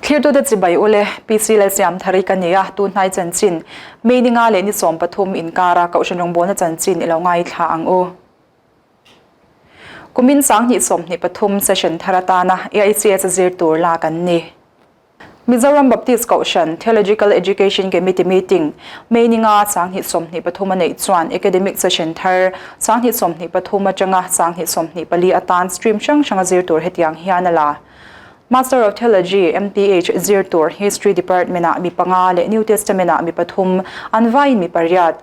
Thlirtute chibai ule, PC Lalsiamthari ka ni a, tunhnai chanchin, May ni nga leh ni 13 inkara Kohhran rawngbawlna chanchin i lo ngaithla ang u. Kumin 2023 session thar atana AICS zir tur lak an ni. Mizoram Baptist Kohhran Theological Education Committee meeting May ni nga 2023 a neih chuan academic session thar 2023 atanga 2024 atan stream hrang hranga zir tur hetiang hian a la. Master of Theology, MTH, zir tur History Department-ah mi panga leh New Testament-ah mi pathum, an vaiin mi pariat.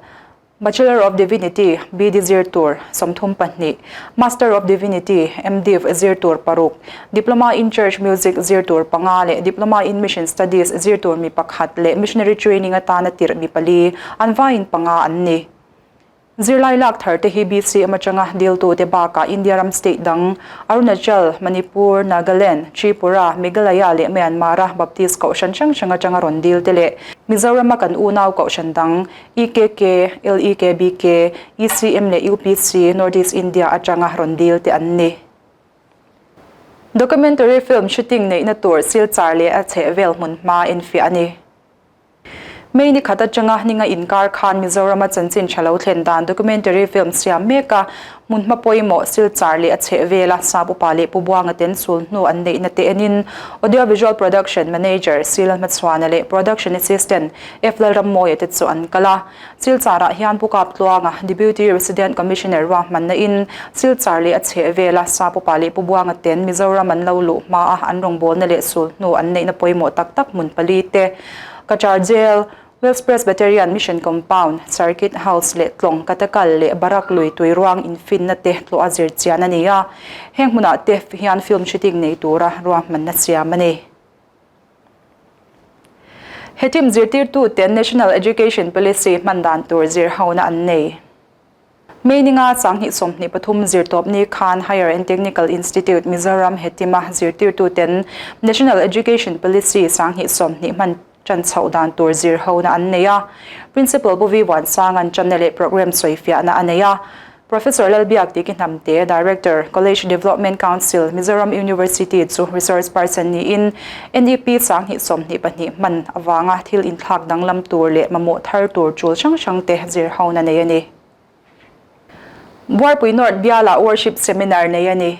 Bachelor of Divinity, BD zir tur, 32, Master of Divinity, MDiv zir tur paruk, Diploma in Church Music zir tur panga leh Diploma in Mission Studies zir tur mi pakhat leh Missionary Training atana tirh mi pali, an vaiin panga an ni. Zirlai lak thar te hi BCM atanga diltute bakah India ram state dang, Arunachal, Manipur, Nagaland, Tripura, Meghalaya leh Myanmar-a Baptist kohhran hrang hrang atanga rawn dil te leh Mizorama kan unau kohhran dang, EKK, LEKBK, ECM leh UPC, North East India atanga rawn dil te an ni. Documentary film shooting neihna tur Silchar leh a chhehvel hmunhma enfiah a ni. May ni khat atanga ninga inkar khan Mizorama chanchin tha lo thlen dan documentary film siam mek a, hmunhma pawimawh Silchar leh a chhehvela Sap upa leh Pu Buanga ten sul hnu an neihna te enin Audio Visual Production Manager Sila Hmachhuana leh Production Assistant F Lalrammawia te chu an kal a. Silchar-ah hian Pu Kaptluanga, Deputy Resident Commissioner ruahmanna in Silchar leh a chhehvela Sap upa leh Pu Buanga ten Mizoram an lo luh hmaa an rawngbawlna leh sul hnu an neihna pawimawh tak tak hmun pali te Cachar Jail, Wales Presbyterian Mission Compound, Circuit House leh Tlawng Katakal leh Barak lui tui ruang infinna te tlawh a zir chian a ni a. Heng hmunah te hian film shooting nei tura ruahmanna siam a ni. He team zirtirtuten National Education Policy hman dan tur zir hona an nei. May ni nga 2023 zirtawpni khan Higher and Technical Institute Mizoram he team-a zirtirtuten National Education Policy 2020 hman tan chhoh dan tur zir hona an nei a. Principal Pu V Vuansanga'n tanna leh program sawifiahna a nei a. Professor Lalbiak Tiki Hnamte, Director, College Development Council, Mizoram University chu resource person niin NEP 2022 hman avanga thil inthlak danglam tur leh mamawh thar tur tul hrang hrang te zir hona nei a ni. Buarpui North bialah Worship Seminar nei a ni.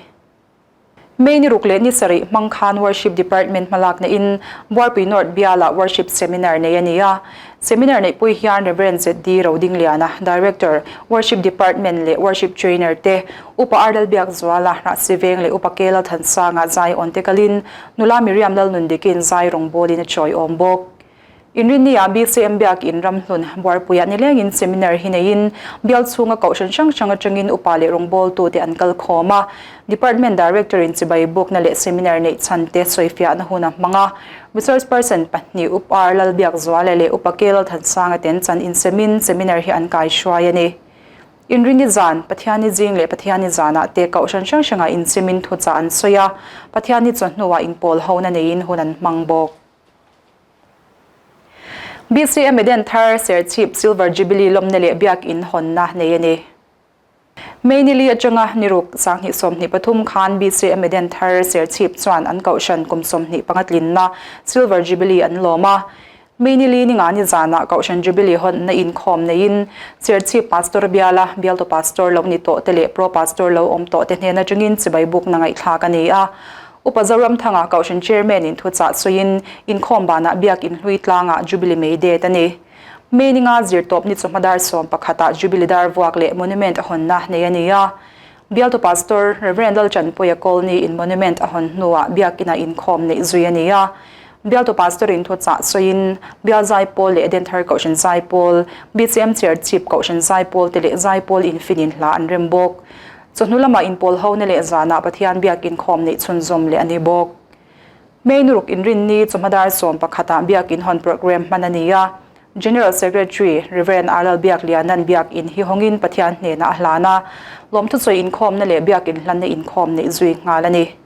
May ni ruk leh ni sarih hmang khan Worship Department hmalakna in Buarpui North bialah Worship Seminar nei a ni a. Seminar neihpui hian Rev. ZD Rodingliana, Director, Worship Department leh Worship Trainer te, Upa R Lalbiakzuala, Rahsiveng leh Upa K Lalthansanga zai awn te kalin Nula Miriam Lalnundikin zai rawngbawlin a chawiawm bawk. Inrinni ah BCM Biakin Ramhlun Buarpuiah nilengin seminar hi neiin bial chhunga kohhran hrang hrang atangin upa leh rawngbawltute an kal khawm a. Department Director in chibai bukna leh seminar neih chhan te sawifiahna hun a hmang a. Resource person pahnih Up R Lalbiakzuala leh Upa K Lalthansanga ten chan insemin seminar hi an kaihruai a ni. Inrinni zan, Pathianni zing leh Pathianni zanah te kohhran hrang hrangah insemin thuchah an sawi a. Pathianni chawhnuah inpawl hona neiin hun an hmang bawk. BCM Eden thar Serchhip Silver Jubilee lawmna leh biakin hawnna nei a ni. May ni li atanga ni ruk 2023 khan BCM Eden thar Serchhip chuan an kohhran kum 25 tlinna Silver Jubilee an lawm a. May ni li ni nga ni zanah kohhran Jubilee hawnna inkhawm neiin Serchhip Pastor biala bialtu Pastor lo ni tawh te leh Pro Pastor lo awm tawh te hnen atangin chibai bukna ngaihthlak a ni a. Upa Zoramthanga Kohhran Chairman in thuchah sawiin inkhawm banah biak inhlui tlangah Jubilee May det a ni. May ni nga zirtawp ni chawhma dar 11 ah Jubilee dar vuak leh Monument a hawnna nei a ni a. Bialtu Pastor Rev. Lalchanpuia Kawlni in Monument a hawn hnuah biak inah inkhawm neih zui a ni a. Bialtu Pastor in thuchah sawiin Bial Zaipawl leh Edenthar Kohhran Zaipawl, BCM Cherchhip Kohhran Zaipawl te leh Zaipawl infinin hla an rem bawk. Chawhnu lamah inpawl hona leh zanah Pathian biak inkhawm neih chhunzawm leh a ni bawk. May nuruk inrinni chawhma dar 11 ah biak inhawn program hman a ni a. General Secretary Rev. R Lalbiakliana'n biak in hi hawngin Pathian hnenah a hlan a, lawmthusawi inkhawmna leh biak inhlanna inkhawm neih zui nghal a ni.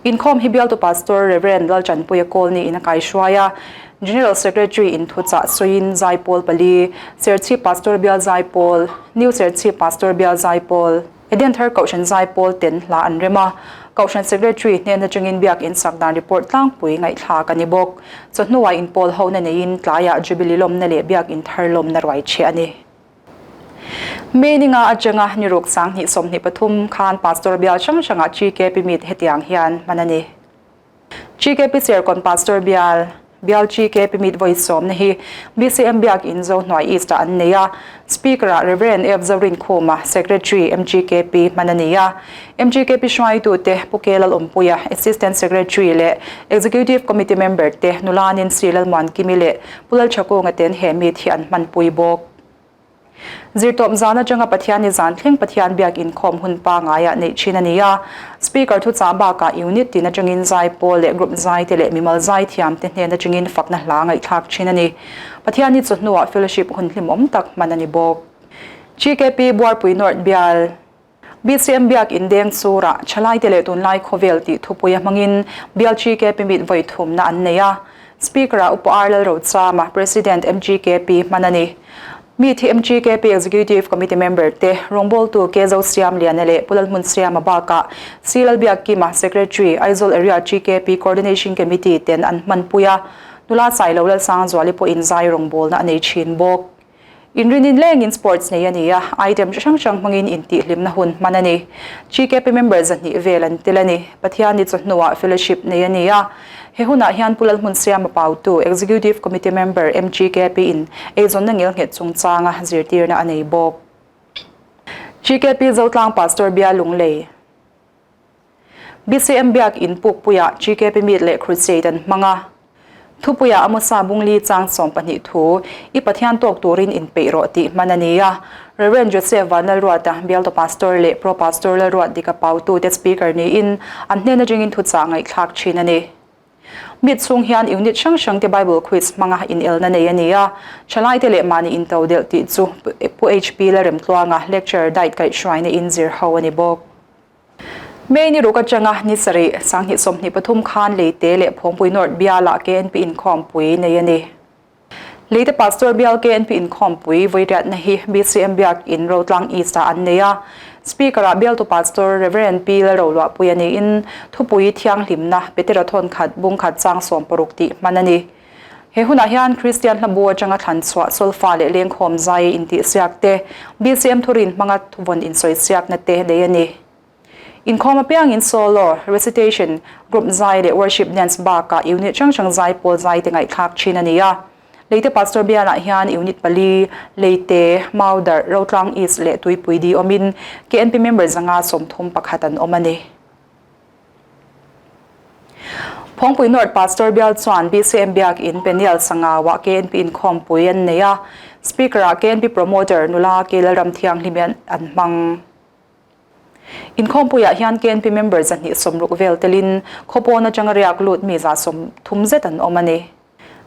Inkhawm hi bialtu Pastor Rev. Lalchanpuia Kawlni in a kaihruai a, General Secretary in thuchah sawiin Zaipawl pali, Serchhip Pastor Bial Zaipawl, New Serchhip Pastor Bial Zaipawl, Edenthar Kohhran Zaipawl ten hla an rem a. Kohhran Secretary hnen atangin Biak In sak dan report tlangpui ngaihthlak a ni bawk. Chawhnuah inpawl hona neiin tlaiah Jubilee lawmna leh Biak In thar lawmna ruai chhe a ni. May ni nga atanga ni ruk 20 23 khan Pastor bial hrang hrangah GKP Meet hetiang hian hman a ni. GKP Serkawn Pastor bial, Bial GKP Meet vawi sawmna hi BCM Biak In Zohnuai East ah an nei a, Speaker ah Rev. F. Zorinkhuma, Secretary, MGKP hman a ni a. MGKP hruaitute Pu K. Lalawmpuia, Assistant Secretary leh Executive Committee member te Nula Nancy Lalmuankimi leh Pu Lalthakunga ten he meet hi an hmanpui bawk. Zirtawp zan atanga Pathianni zan thleng Pathian biak inkhawm hun pangaiah neih thin a ni a. Speaker thuchah bakah unit tin atangin zai pawl leh group zai te leh mimal zai thiam te hnen atangin fakna hla ngaihthlak thin a ni. Pathianni chawhnuah fellowship hun hlimawm tak hman a ni bawk. GKP Buarpui North Bial. BCM Biak In deng churah Thalaite leh Tunlai Khawvel tih thupuia hmangin Bial GKP Meet vawi thumna an nei a. Speaker-ah Upa R Lalrochama, President MGKP hman a ni. Meet hi MGKP Executive Committee member te, rawngbawltu K Zosiamliana leh Pu Lalhmunsiama bakah C Lalbiakkima, Secretary, Aizawl Area GKP Coordination Committee ten an hmanpui a. Nula Sailo Lalsangzuali pawhin zai rawngbawlna a nei thin bawk. Inrinin lengin sports nei a ni a, item chi hrang hrang hmangin intihhlimna hun hman a ni. GKP member 200 vel an tel a ni. Pathianni chawhnuah fellowship nei a ni a. He hunah hian Pu Lalhmunsiama Pautu, Executive Committee Member, MGKP in eizawnna ngelnghet chungchanga zirtirna a nei bawk. GKP Zotlang Pastor Bia Lunglei. BCM Biak In pukpuiah GKP Meet leh Crusade an hmang a. Thupuiah Amosa Bungli chang 12 thu i Pathian tawk turin inpeih rawh tih hman a ni a. Rev. Joseph Vanlalruata, Bialto Pastor leh Pro Pastor Lalruat Dika Pautute Speaker niin an hnen atangin thuchah ngaihthlak thin a ni. Meet chhung hian unit hrang hrangte Bible quiz hmanga inelna nei a ni a. Thalaite leh mahni intodelh tih chu Pu HP Lalremtluanga lecture diet kaihhruaina in zir ho a ni bawk. May ni ruk atanga ni sarih, 2023 khan Leite leh Phawngpui North bialah KNP inkhawmpui nei a ni. Leite Pastor bial KNP inkhawmpui vawiriatna hi BCM Biak In Rotlang East-ah an nei a. Speaker-ah bialtu Pastor Rev. Pi Lalroluahpuia niin thupui thianghlimna Petera thawnkhat bungkhat chang 16 tih hman a ni. He hunah hian Kristian hlabu atanga thlan chhuah solfa leh lengkhawm zai intihsiak te, BCM thurin hmanga thuvawn insawi-siakna te nei a ni. Inkhawm apiangin solo, recitation, group zai leh worship dance bakah unit hrang hrang zai pawl zai te ngaihthlak thin a ni a. Leite Pastor bialah hian unit pali, Leite, Maudarh, Rotlang East leh Tuipui di awmin KNP member 531 an awm a ni. Phawngpui North Pastor bial chuan BCM Biak In Peniel Sangauah KNP inkhawmpui an nei a, Speaker-ah KNP Promoter nula K Lalramthianghlim an hmang. Inkhawmpuiah hian KNP member 260 vel telin khawpawn atanga riak lut mi 130 zet an awm a ni.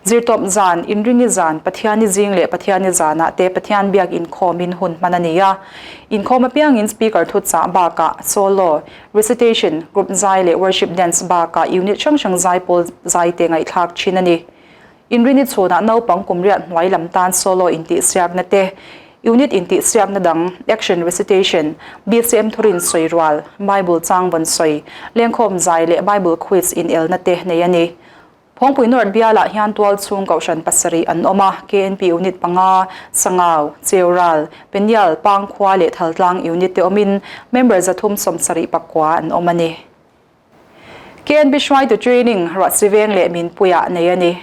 Zirtawp zan, Inrini zan, Pathiani zing leh Pathiani zanah te Pathian biak inkhawmin hun hman a ni a. Inkhawm apiangin speaker thuchah bakah solo, recitation, group zai leh worship dance bakah unit hrang hrang zai pawl zai te ngaihthlak thin a ni. Inrini chhunah naupang kum riat hnuai lam tan solo intihsiakna te, unit intihsiakna dang, action recitation, BCM thurin sawi rual, Bible chang vawn sawi, lengkhawm zai leh Bible quiz inelna te nei a ni. Phawngpui North bialah hian tual chhung kohhran pasarih an awm a, KNP unit panga, Sangau, Cheural, Penial, Pangkhua leh Thaltlang unit te awmin member 379 an awm a ni. KNP hruaitu training Ruahsiveng leh Minpuiah nei a ni.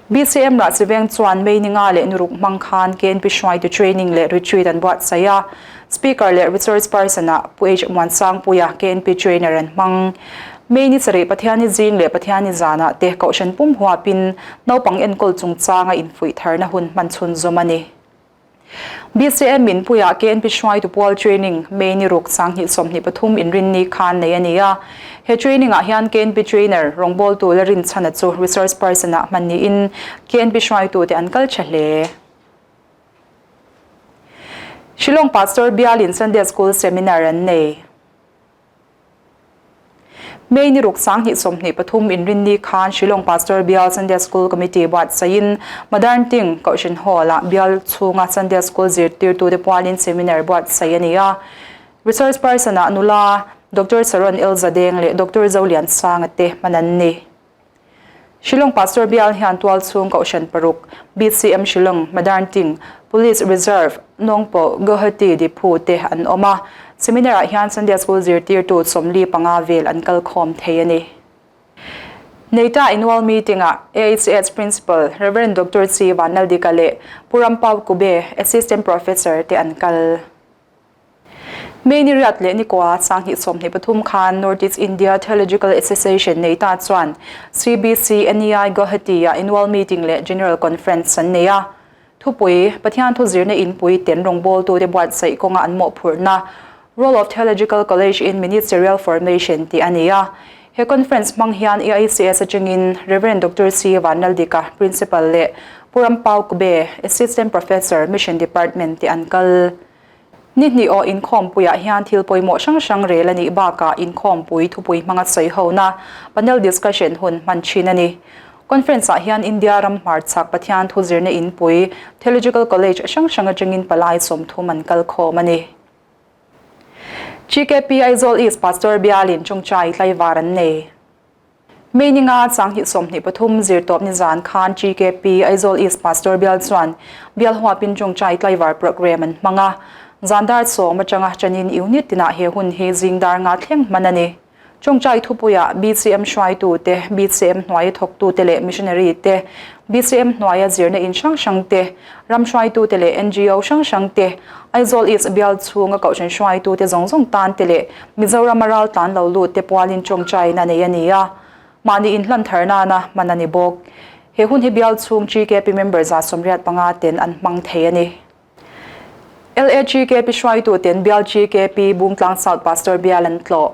BCM Rahsiveng chuan May ni nga leh nuruk hmang khan KNP hruaitu training leh retreat an buatsaih a, Speaker leh resource person-ah Pu H Muansangpuia KNP trainer an hmang. May ni sarih Pathiani zing leh Pathiani zanah te kohhran pum huapin naupang enkawl chungchanga infuih tharna hun hman chhunzawm a ni. BCM Minpuiah KNP hruaitu pual training May ni ruk 2023 inrinni khan nei a ni a. He training-ah hian KNP trainer rawngbawltu la rinchhana chu resource person-ah hman niin KNP hruaitute an kal tha hle. Shillong Pastor bialin Sunday School Seminar an nei. May ni ruk 2023 inrinni khan Shillong Pastor Bial Sunday School Committee buatsaihin Modern Ting Kohhran Hall-ah bial chhunga Sunday School zirtirtute pualin seminar buatsaih a ni a. Resource person-ah nula. Doctor Saron L Zadeng leh Doctor Zoliansanga te hman an ni. Shillong Pastor bial hian tualchhung kohhran paruk, BCM Shillong, Madarnting, Police Reserve, Nongpoh, Guwahati, Diphu te an awm a. Seminar ah hian Sunday School zirtirtu 45 vel an kal khawm thei a ni. Neita Annual Meeting ah AHS Principal Rev. Doctor C Vanlaldika leh Pu Rampau Kube, Assistant Professor te an kal. May ni riat leh ni kua 2023 khan North East India Theological Association nei ta chuan CBC NEI Guwahati-ah Annual Meeting leh General Conference an nei a. Thupui, Pathian thu zirna inpui ten rawngbawltute buatsaih kawnga an mawhphurhna Role of Theological College in Ministerial Formation tih a ni a. He conference hmang hian AICS atangin Rev. Doctor C. Vanlaldika, Principal leh Pu Rampau Kube, Assistant Professor, Mission Department te an kal. Ni hnih aw inkhawmpuiah hian thil pawimawh hrang hrang rel a nih bakah inkhawmpui thupui hmanga sawi hona, panel discussion, hun hman thin a ni. Conference ah hian India ram hmarchhak Pathian thu zirna inpui, Theological College hrang hrang atangin palai 30 an kal khawm a ni. GKP Aizawl East Pastor Bialin Chungchai tlaivar an nei. May ni nga 2023 zirtawp ni zan khan GKP Aizawl East Pastor Bial chuan Bial huapin Chungchai tlaivar programme an hmang a. Zan dar 10 atanga chanin unit tinah he hun hi zing dar nga thleng hman a ni. Chungchai thupuiah BCM hruaitute, BCM hnuaia thawktute leh missionary te, BCM hnuaia zirna in hrang hrang te, ram hruaitute leh NGO hrang hrang te, Aizawl East bial chhunga kohhran hruaitute zawng zawng tan te leh Mizorama ral tlan lo lut te pualin chungchaina nei a ni a, mahni inhlan thar nana hman a ni bawk. He hun hi bial chhung GKP member 85 ten an hmang thei a ni. LAGKP hruaituten bial GKP Bungtlang South Pastor bial an tlawh.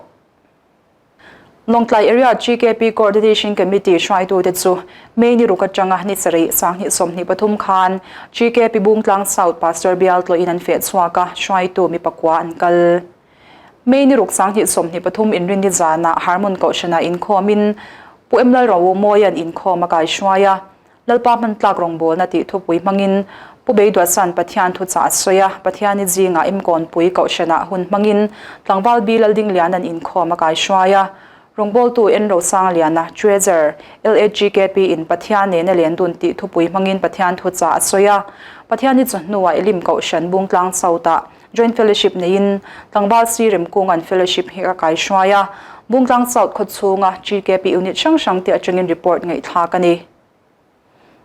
Lawngtlai Area GKP Coordination Committee hruaitute chu May ni ruk atanga ni sarih 2023 khan GKP Bungtlang South Pastor bial tlawhin an feh chhuak a, hruaitu mi pakua an kal. May ni ruk 2023 inrinni zanah Harmon Kohhranah inkhawmin Pu M Lalromawia'n inkhawm a kaihruai a, Lalpa hman tlak rawngbawlna tih thupui hmangin Pu Beiduatsan Pathian thuchah a sawi a, Pathiani zingah Imkawnpui Kohhranah hun hmangin Tlangval Bi Laldingliana'n inkhawm a kaihruai a. Rawngbawltu En Rosangliana, Treasurer, LHGKP in Pathian nena len dun tih thupui hmangin Pathian thuchah a sawi a. Pathiani chawhnuah Elim Kohhran Bungtlang South-ah Joint Fellowship neiin Tlangval Si Remkunga'n Fellowship hi a kaihruai a, Bungtlang South khawchhunga GKP unit hrang hrangte atangin report ngaihthlak a ni.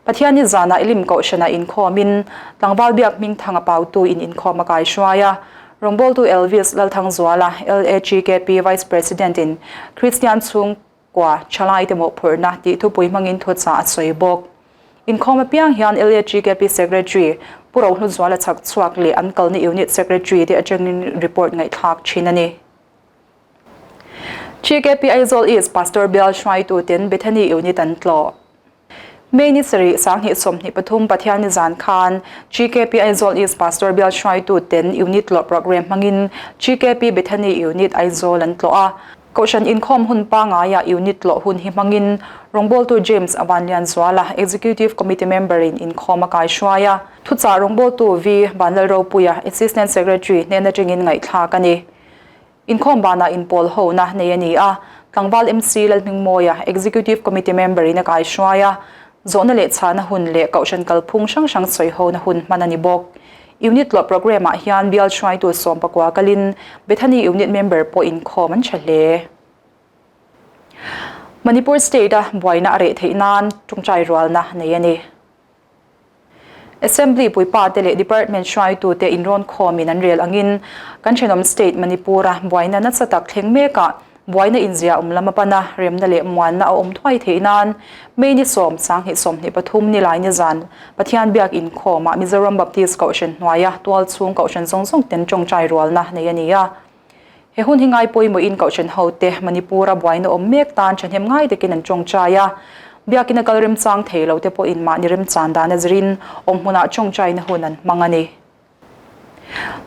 Pathianni zanah Elim Kohhranah inkhawmin Tlangval Biak Hmingthanga pautu in inkhawm a kaihruai a, rawngbawltu Elvis Lalthangzuala, LAGKP Vice President in Kristian chhung Kua, Thalaite mawhphurhna tih thupui hmangin thuchah a sawi bawk. Inkhawm apiang hian LAGKP Secretary Pu Rohluzuala chhak chhuak leh an kalna Unit Secretary te atangin report ngaihthlak thin a ni. GKP Aizawl East Pastor Bial hruaituten Bethany Unit an tlawh. May ni sarih 2023 Pathianni zan khan GKP Aizawl East Pastor bial hruaituten Unit tlawh programme hmangin GKP Bethany Unit Aizawl an tlawh a. Kohhran inkhawm hun pangaiah Unit tlawh hun hi hmangin rawngbawltu James Vanlianzuala, Executive Committee member in inkhawm a kaihruai a. Thuchah rawngbawltu V Vanlalropuia, Assistant Secretary hnen atangin ngaihthlak a ni. Inkhawm banah inpawl hona nei a ni a, Tlangval MC Lalhmingmawia, Executive Committee member in a kaihruai a, zawhna leh chhahna hun leh kohhran kalphung hrang hrang sawi hona hun hman a ni bawk. Unit tlawh programme ah hian bial hruaitu 14 kalin Bethany Unit member pawh inkhawm an tha hle. Manipur State a buaina a reh theih nan tawngtai rualna nei a ni. Assembly puipa te leh Department hruaitute inrawn khawmin an rel angin kan thenawm state Manipur-a buaina nasa tak thleng mekah buaina inzia awm lam a pan a, remna leh muanna a awm thuai theih nan May ni 10, 2023 ni lai ni zan Pathian biak inkhawmah Mizoram Baptist Kohhran hnuaia tualchhung kohhran zawng zawng ten tawngtai rualna nei a ni a. He hun hi ngai pawimawhin kohhran hote Manipur-a buaina awm mek tan thahnem ngai takin an tawngtai a. Biakina kal remchang thei lo te pawhin mahni remchan dan a zirin awm hmunah tawngtaina hun an hmang a ni.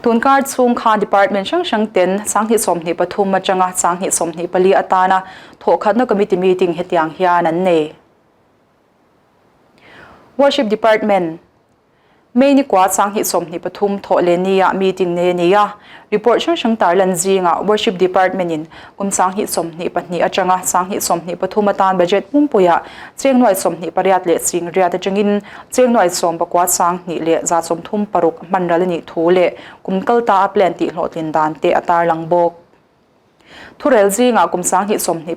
Tunkar chhung khan department hrang hrang ten 2023 atanga 2024 atana thawhkhatna committee meeting hetiang hian an nei. Worship Department. May ni kua 2023 thawh leh nia meeting nei a ni a, report hrang hrang tarlan zingah Worship Department in kum 2022 atanga 2023 atan budget pumpuiah cheng nuai 28 leh ching riat atangin cheng nuai 19 sang hnih leh 36 hman ral a nih thu leh kum kalta a plan tihhlawhtlin dan te a tarlang bawk. Thurel zingah kum 2023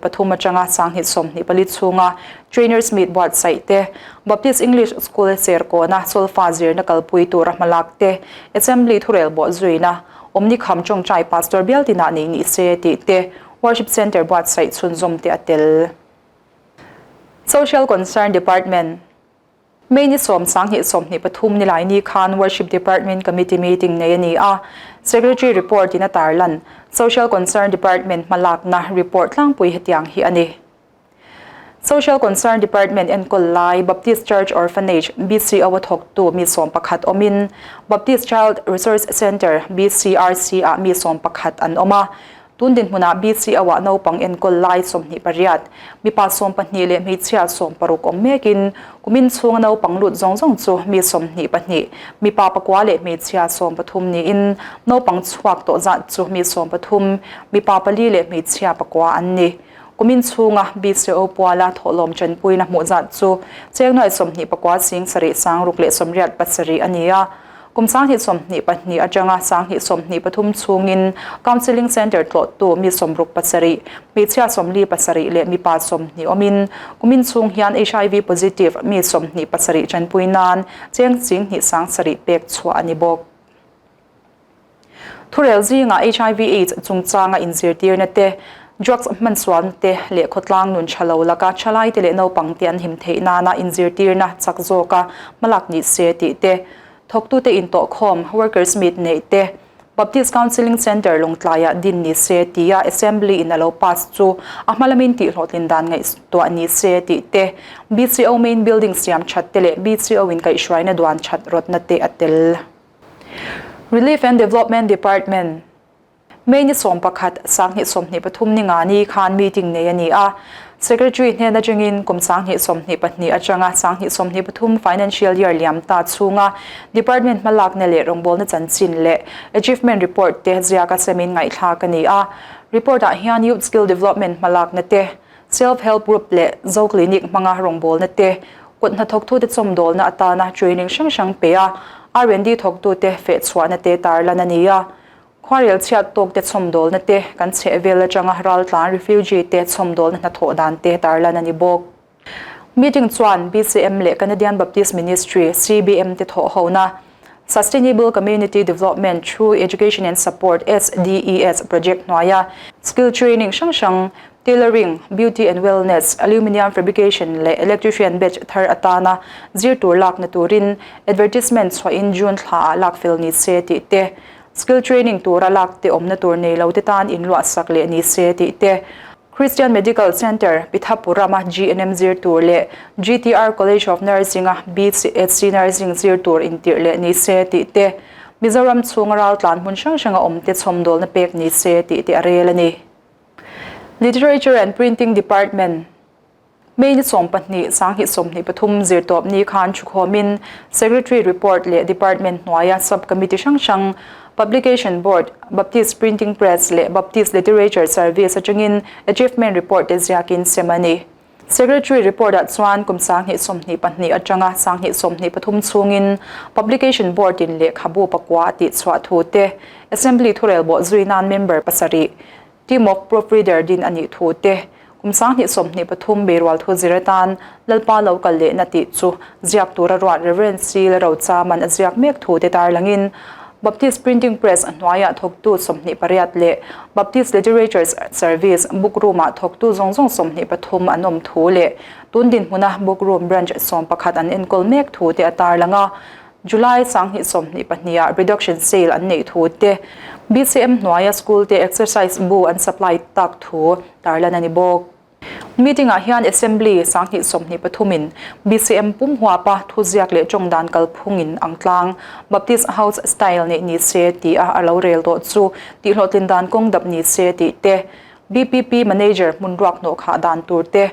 atanga 2024 chhunga Trainers Meet buatsaih te, Baptist English School Serkawna solfa zirna kalpui tura hmalak te, Assembly thurel bawhzuina, Awmnikham tawngtai Pastor bial tinah neih ni se tih te, Worship Centre buatsaih chhunzawm te a tel. Social Concern Department. May ni sawm 2023 ni lai ni khan Worship Department Committee meeting nei a ni a, Secretary report in a tarlan Social Concern Department hmalakna report tlangpui hetiang hi a ni. Social Concern Department enkawl lai Baptist Church Orphanage, BCO a thawktu mi 11 awmin Baptist Child Resource Centre, BCRC, ah mi 11 an awm a, Tun dinhmunah BCO-ah naupang enkawl lai 28, mipa 12 leh hmeichhia 16 awm mekin kumin chhunga naupang lut zawng zawng chu mi 22, mipa pakua leh hmeichhia 13 niin naupang chhuak tawh zat chu mi 13, mipa pali leh hmeichhia pakua an ni. Kumin chhunga BCO puala thawhlawm chanpuina hmuh zat chu cheng nuai 29 sing sarih sang ruk leh 87 a ni a. Kum 2022 atanga 2023 chhungin Counselling Centre tlawhtu mi 67, hmeichhia 47 leh mipa 20 awmin kumin chhung hian HIV positive mi 27 tanpui nan cheng ching hnih sang sarih pek chhuah a ni bawk. Thurel zingah HIV Aids chungchanga inzirtirna te, drugs hmansualna te leh khawtlang nun tha lo laka thalaite leh naupangte an him theih nana inzirtirna chak zawka hmalak ni se tih te, thawktute intawhkhawm, workers meet neih te, Baptist Counselling Centre Lawngtlaiah din ni se tia Assembly in a lo pass chu a hma lamin tihhlawhtlin dan ngaihtuah ni se tih te, BCO Main Building siam that te leh BCO in kaihhruaina duan that rawtna te a tel. Relief and Development Department, May ni 11, 2023 ni nga ni khan meeting nei a ni a. Secretary hnen atangin kum 2022 atanga 2023 financial year liam ta chhunga department hmalakna leh rawngbawlna chanchin leh achievement report te ziaka semin ngaihthlak a ni a. Report ah hian Youth Skill Development hmalakna te, Self Help Group leh Zo Clinic hmanga rawngbawlna te, kut hnathawktute chawmdawlna atana training hrang hrang pe a, R&D thawktute fehchhuahna te tarlan a ni a. Khuarel chhiat tawkte chawmdawlna te, kan chhehvel atanga raltlan refugee te chawmdawlna hnathawh dan te tarlan a ni bawk. Meeting chuan BCM leh Canadian Baptist Ministry, CBM, te thawhhona Sustainable Community Development Through Education and Support, SDES, project hnuaia skill training hrang hrang, tailoring, beauty and wellness, aluminium fabrication leh electrician batch thar atana zir tur lakna turin advertisement chhuahin June thlaah lak fel ni se tih te, skill training tura lak te awmna tur nei lo te tan inluah sak leh ni se tih te, Christian Medical Centre, Pithapuram-a GNM zir tur leh GTR College of Nursing-a BSc Nursing zir tur intirh leh ni se tih te, Mizoram chhunga raltlan hmun hrang hranga awmte chhawmdawlna pek ni se tih te a rel a ni. Literature and Printing Department. May ni 12, 2023 zirtawp ni khan thukhawmin Secretary report leh Department hnuaia Sub-Committee hrang hrang, Publication Board, Baptist Printing Press leh Baptist Literature Service atangin Achievement Report te ziakin sem a ni. Secretary report ah chuan kum 2022 atanga 2023 chhungin Publication Board in lehkhabu pakua a tihchhuah thu te, Assembly thurel bawh zui nan member pasarih, Team of Proofreader din a nih thu te, kum 2023 beirual thu zir atan Lalpa lo kal lehna tih chu ziak tura ruat Rev. C. Lalrochaman a ziak mek thu te tarlangin Baptist Printing Press hnuaiah thawktu 28 leh Baptist Literature Service Book Room-ah thawktu zawng zawng 23 an awm thu leh tun dinhmuna Book Room Branch 11 an enkawl mek thu te a tarlang a. July 2022 ah reduction sale an neih thu te, BCM hnuaia school te exercise bu an supply tak thu tarlan a ni bawk. Meeting ah hian Assembly 2023 in BCM pum huapa thuziak leh tawngdan kalphung in ang tlang Baptist House style neih ni se tih a a lo rel tawh chu tihhlawhtlin dan kawng dap ni se tih te, BPP Manager hmun ruak hnawh khah dan tur te,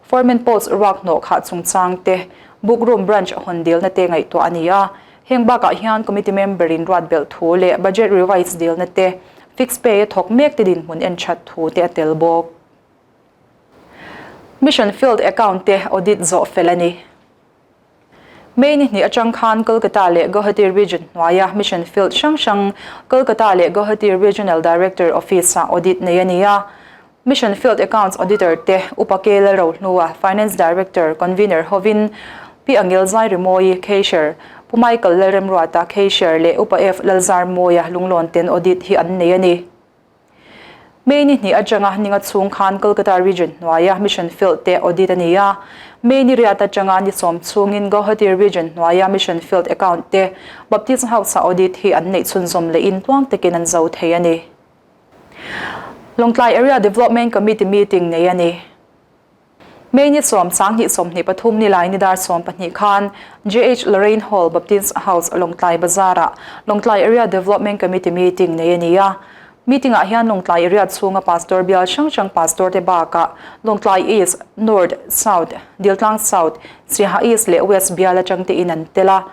Foreman post ruak hnawh khah chungchang te, Book Room Branch hawn dilna te ngaihtuah a ni a. Heng bakah hian committee member in ruat belh thu leh budget revise dilna te, fixed pay a thawk mek te dinhmun en that thu te a tel bawk. Mission field account te audit zawh fel a ni. May ni hnih atang khan Kolkata leh Guwahati Region hnuaia Mission Field hrang hrang Kolkata leh Guwahati Regional Director Office-ah audit nei a ni a. Mission Field Accounts Auditor te Upa K Lalrohnua, Finance Director, Convener hovin Pi Angel Zairimawii, Cashier, Pu Michael Lalremruata, Cashier, leh Upa F Lalzarmawia lunglawn ten audit hi an nei a ni. May ni hnih atanga ninga chhung khan Kolkata Region hnuaia Mission Field te audit a ni a. May ni riat atanga ni sawm chhungin Guwahati Region hnuaia Mission Field account te Baptist House-a audit hi an neih chhunzawm lehin tluang takin an zo thei a ni. Lawngtlai Area Development Committee meeting nei a ni. May ni sawm 20 23 ni lai ni dar 12 khan JH Lorraine Hall Baptist House Lawngtlai Bazar-ah Lawngtlai Area Development Committee meeting nei a ni a. Meeting-ah hian Lawngtlai Area chhunga Pastor bial hrang hrang Pastor te bakah Lawngtlai East, North, South, Diltlang South, Siaha East leh West bial atang tein an tel a.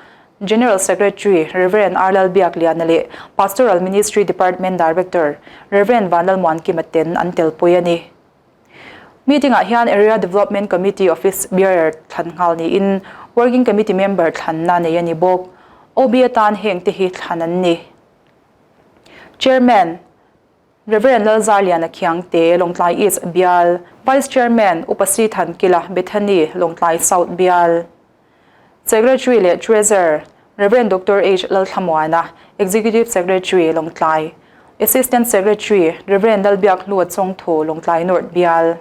General Secretary Rev. R. Lalbiakliana leh Pastoral Ministry Department Director Rev. Vanlalmuankima ten an telpui a ni. Meeting-ah hian Area Development Committee Office Bearer thlan nghal niin Working Committee Member thlanna nei a ni bawk. OB atan heng te hi thlan an ni. Chairman, Rev. Lalzarliana Khiangte, Lawngtlai East Bial, Vice Chairman, Upa Si Thankila, Bethany, Lawngtlai South Bial. Secretary leh Treasurer, Rev. Doctor H. Lalthlamuana, Executive Secretary, Lawngtlai, Assistant Secretary, Rev. Lalbiakhlua Chawngthu, Lawngtlai North Bial.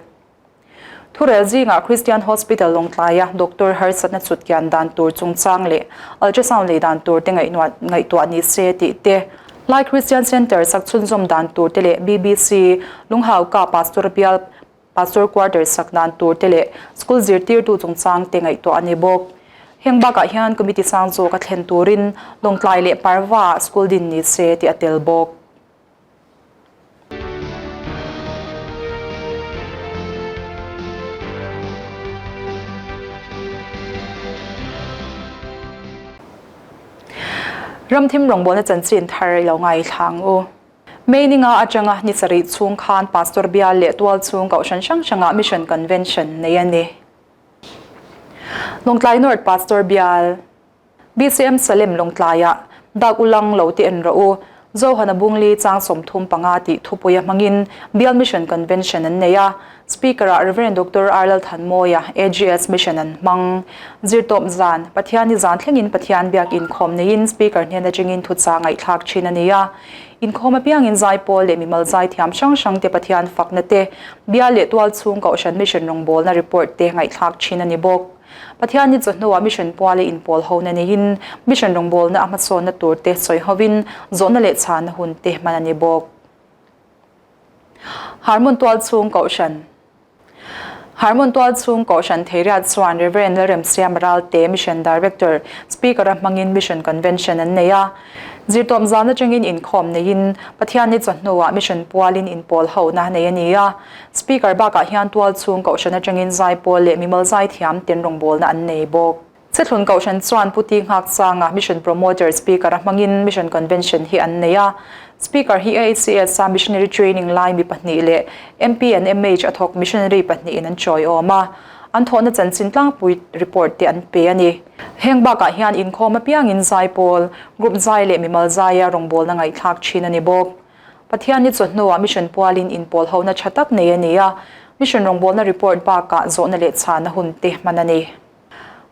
Thurel zingah Christian Hospital Lawngtlaia Doctor harsatna chutkian dan tur chungchang leh ultrasound lei dan tur te ngaihtuah ni se tih te, Lai Christian Centre sak chhunzawm dan tur te leh BBC Lunghauka Pastor Bial Pastor quarter sak dan tur te leh school zirtirtu chungchang te ngaihtuah a ni bawk. Heng bakah hian committee sang zawk a thlen turin Lawngtlai leh Parva ah school din ni se tih a tel bawk. Ramthim rawngbawlna chanchin thar i lo ngaithla ang u. May ni nga atanga ni sarih chhung khan Pastor bial leh tual chhung kohhran hrang hrangah Mission Convention nei a ni. Lawngtlai North Pastor bial, BCM Salem Lawngtlaiah dak ulang lo te en rawh u, Zohana Bungli chang 35 tih thupuia hmangin Bial Mission Convention an nei a, Speaker-ah Rev. Doctor R. Lalthanmawia, AGS Mission an hmang. Zirtawp zan, Pathianni zan thlengin Pathian biak inkhawm neiin Speaker hnen atangin thuchah ngaihthlak thin a ni a. Inkhawm apiangin zaipawl leh mimal zaithiam hrang hrangte Pathian fakna te, bial leh tual chhung Kohhran Mission rawngbawlna report te ngaihthlak thin a ni bawk. Pathianni chawhnuah Mission puala inpawl hona neiin Mission rawngbawlna a hmasawnna tur te sawi hovin zawhna leh chhana hun te hman a ni bawk. Harmon tual chhung Kohhran Harmon tual chhung Kohhran Theiriat chuan Rev. Lalremsiam Ralte, Mission Director, Speaker-a hmangin Mission Convention an nei a. Zirtawp zan atangin inkhawm neiin Pathianni chawhnuah Mission pualin inpawl hona nei a ni a. Speaker bakah hian tual chhung Kohhran atangin zaipawl leh mimal zaithiam ten rawngbawlna an nei bawk. Chhethlun Kohhran chuan Pu Ti Nghak Changa Mission Promoter Speaker a hmangin Mission Convention hi an nei a. Speaker hi AHCS a Missionary Training lai mi pahnih leh MP and MH a thawk Missionary pahnihin an chawiawm a. An thawhna chanchin tlangpui report te an pe a ni. Heng bakah hian inkhawm apiangin zaipawl, group zai leh mimal zaia rawngbawlna ngaihthlak thin a ni bawk. Pathian ni chawhnuah Mission pualin inpawl hona tha tak nei a ni a. Mission rawngbawlna report bakah zawhna leh chhana hun te hman a ni.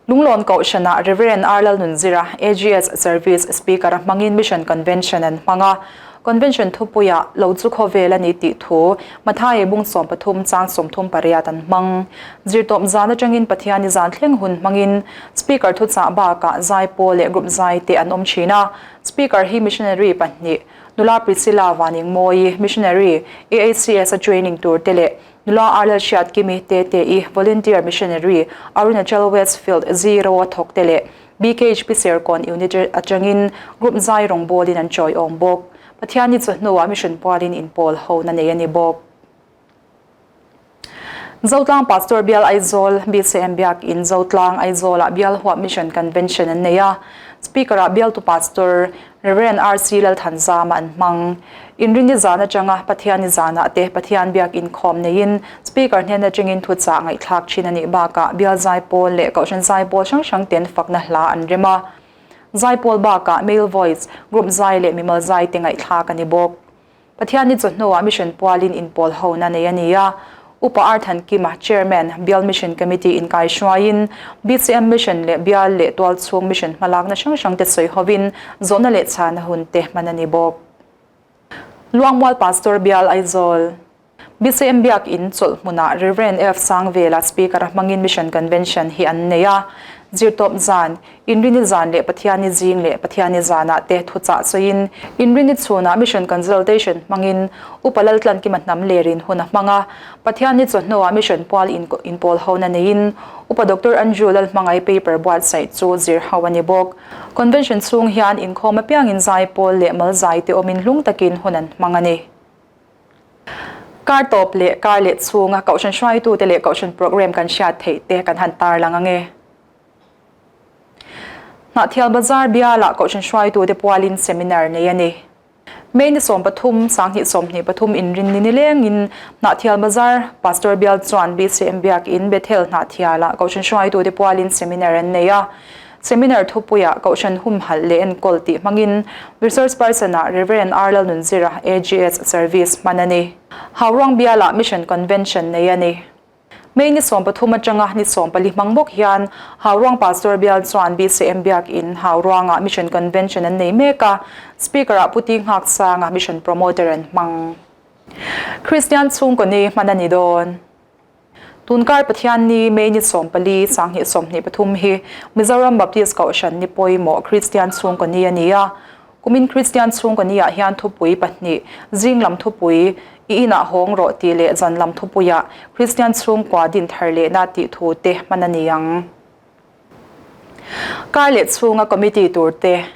Lunglawn Kohhranah Rev. R. Lalnunzira, AGS Service Speaker a hmangin Mission Convention an hmang a. Convention thupuiah Lo chu khawvel a ni tih thu Mathaia bung 13 chang 38 an hmang. Zirtawp zan atangin Pathiani zan thleng hun hmangin Speaker thuchah bakah zaipawl leh group zai te an awm thin a. Speaker hi Missionary pahnih, Nula Priscilla Vaningmawii, Missionary, AHCS a training tur te leh Nula Arlel Hriatkimi Tete-i, Volunteer Missionary, Arunachal West Field Zero a thawk te leh BKHP Serkawn Unit atangin Group zai rawngbawlin an chawiawm bawk. Pathianni chawhnuah Mission pualin inpawl hona nei a ni bawk. Zotlang Pastor Bial Aizawl, BCM Biak In Zotlang Aizawlah Bial Huap Mission Convention an nei a. Speaker-ah Bialtu Pastor Rev. RC Lalthanzama an hmang. Inrinni zan atanga Pathianni zanah te Pathian biak inkhawm neiin Speaker hnen atangin thuchah ngaihthlak thin a nih bakah Bial Zaipawl leh Kohhran Zaipawl hrang hrang ten fakna hla an rem a. Zaipawl bakah Male Voice, Group zai leh mimal zai te ngaihthlak a ni bawk. Pathianni chawhnuah Mission pualin inpawl hona nei a ni a. Upa R Thankima, Chairman, Bial Mission Committee inkai hruaiin BCM Mission leh Bial leh Tualchhung Mission hmalakna hrang hrang te sawi hovin zawhna leh chhana hun te hman a ni bawk. Luangmual Pastor Bial Aizawl. BCM Biak In chawlh hmunah Rev. F Sangvela Speaker a hmangin Mission Convention hi an nei a. Zirtawp zan, Inrini zan leh Pathiani zing leh Pathiani zanah te thuchah sawiin Inrini chhunah Mission Consultation hmangin Upa Laltlankima hnam lerin hun a hmang a. Pathianni chawhnuah Mission pual inpawl hona neiin Upa Doctor Andrew Lalhmangai paper buatsaih chu zir ho a ni bawk. Convention chhung hian inkhawm apiangin zaipawl leh malzai te awmin hlung takin hun an hmang a ni. Kar tawp leh kar leh chhunga Kohhran hruaitute leh Kohhran program kan hriat theih te kan han tarlang ang e. Hnahthial Bazar bialah Kohhran hruaitute pualin seminar nei a ni. May ni 13, 2023 inrinni nilengin Hnahthial Bazar Pastor bial chuan BCM Biakin Bethel Hnahthialah Kohhran hruaitute pualin seminar an nei a. Seminar thupuiah Kohhran humhalh leh enkawl tih hmangin Resource Person-ah Rev. R. Lalnunzira, AGS, Service hman a ni. Hauruang bialah Mission Convention nei a ni. May ni 13 atanga ni 14 hmang bawk hian Hauruang Pastor bial chuan BCM Biak In Hauruangah Mission Convention an nei mek a, Speaker-ah Pu Ti Nghaksanga Mission Promoter an hmang. Kristian chhungkaw ni hman a ni dawn. Tunkar Pathian ni May ni 14, 2023 hi Mizoram Baptist Kohhran ni pawimawh Kristian chhungkaw ni a ni a. Kumin Kristian chhungkaw ni ah hian thupui pahnih, zing lam thupui, I inah hawng rawh tih leh zan lam thupuiah Kristian chhungkua din thar lehna tih thu te hman a ni ang. Kar leh chhunga committee tur te.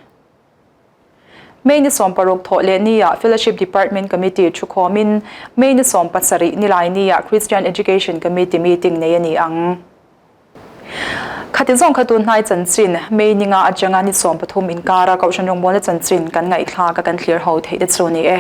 May ni 60 thawh leh ni ah Fellowship Department Committee thukhawmin May ni 17 nilai ni ah Christian Education Committee meeting nei a ni ang. Khati zawng kha tun hnai chanchin May ninga atanga ni 13 inkara Kohhran rawngbawlna chanchin kan ngaihthlak a kan thlir ho theih te chu ni e.